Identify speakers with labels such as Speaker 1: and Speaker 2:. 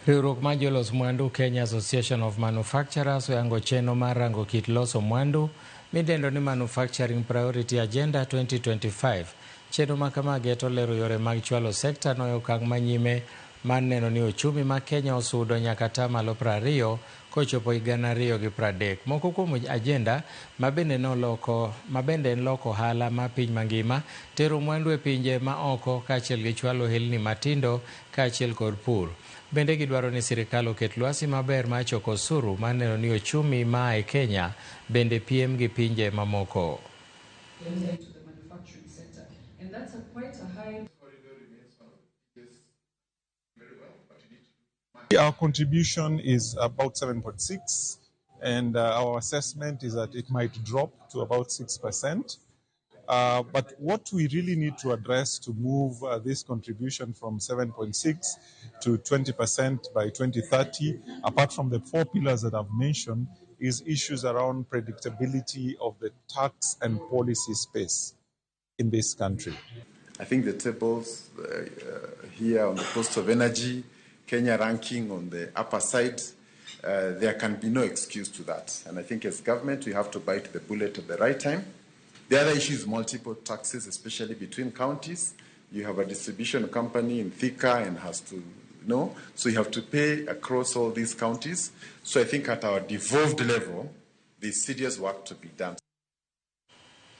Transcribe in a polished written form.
Speaker 1: Riwruok mar jolos mwandu Kenya Association of Manufacturers oyango chenro mar rango kit loso mwandu midendo ni Manufacturing Priority Agenda 2025. Chenro ma kama geto lero yore mag chwalo sekta no e okang' manyime mar neno ni ochumi ma Kenya osudo nyaka atamalo 20 kochopo higa 2030. Moko kuom agenda mabende noloko mabende en loko ohala ma piny mangima, tero mwandu e pinje ma oko kaachiel gi chwalo ohelni matindo kaachiel kod pur. Bende gidwaro ni sirikal oket lwasi maber mar choko osuru mar neno ni ochumi maa e Kenya bende piem gi pinje mamoko.
Speaker 2: Enter into the manufacturing sector. And that's a quite a high.
Speaker 3: Our contribution is about 7.6, and our assessment is that it might drop to about 6%. But what we really need to address to move this contribution from 7.6 to 20% by 2030, apart from the four pillars that I've mentioned, is issues around predictability of the tax and policy space in this country.
Speaker 4: I think the tables here on the cost of energy, Kenya ranking on the upper side, there can be no excuse to that. And I think as government, we have to bite the bullet at the right time. The other issue is multiple taxes, especially between counties. You have a distribution company in Thika and has to, so you have to pay across all these counties. So I think at our devolved level, there's serious work to be done.